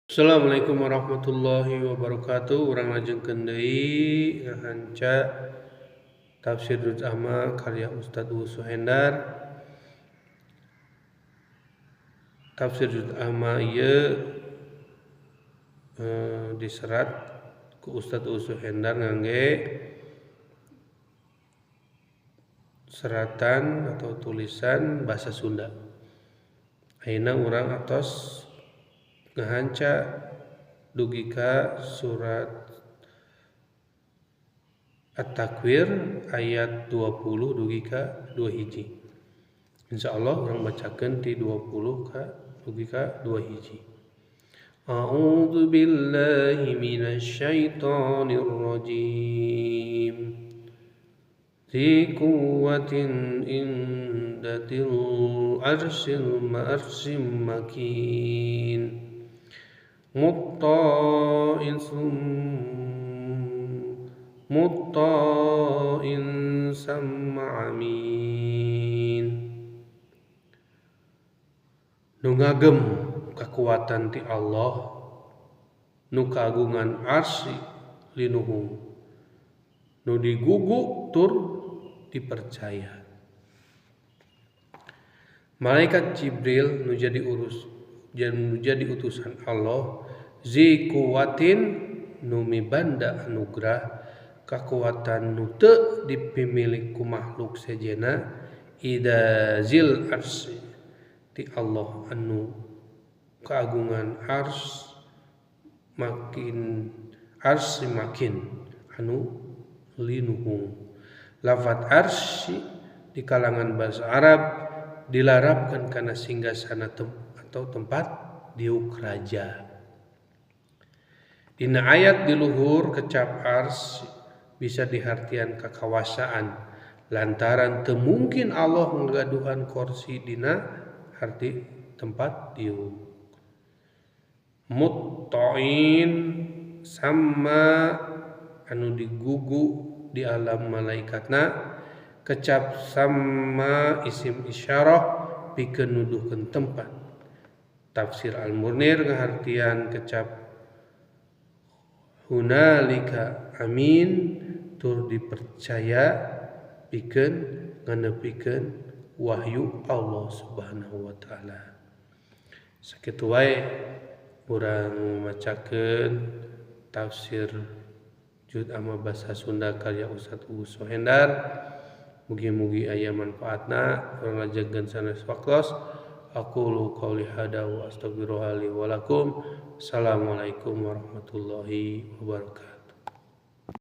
Assalamualaikum warahmatullahi wabarakatuh. Urang lajengkeun deui ngahanca Tafsir Juz Amma karya Ustaz Uu Suhendar. Tafsir Juz Amma ieu diserat ku Ustaz Uu Suhendar ngangge seratan atau tulisan bahasa Sunda. Ayeuna urang atos ngahanca dugi ka surat At-Takwir ayat 20 dugi ka 2 hiji. Insyaallah urang bacakeun ti 20 ka dugi ka 2 hiji. A'udzu billahi minasyaitonir rajim. Zi quwwatin inda dzil arsyil ma'arsyim makin. Mutta'in samma amin. Nu ngagem kakuatan ti Allah nu kagungan arsy linuhung, nu digugu tur dipercaya. Malaikat Jibril nu jadi urus nu jadi utusan Allah, zi kuwatin nu mibanda anugerah kakuatan nu teu dipimilik ku makhluk sejena, ida zil arsy ti Allah anu keagungan ars makin arsy makin anu linuhung. Lafat arsy di kalangan bahasa Arab dilarapkan karena singgasana atau tempat diuk raja. Dina ayat di luhur kecap ars bisa dihartian kakawasaan lantaran teu mungkin Allah ngagaduhan kursi dina arti tempat diuk. Mutta'in sama anu digugu di alam malaikatna, kecap sama isim isyarah pikeun nuduhkeun tempat. Tafsir Al-Munir ngahartian kecap hunalika amin tur dipercaya pikeun nganepikeun wahyu Allah Subhanahu wa taala. Sakitu wae urang macakeun tafsir Juz Amma bahasa Sunda karya Ustaz Uu Suhendar. Mugi-mugi aya manfaatna. Urang lajengkeun sanes waktos. Aqulu qauli hada wa astaghfirullaha li wa lakum. Assalamualaikum warahmatullahi wabarakatuh.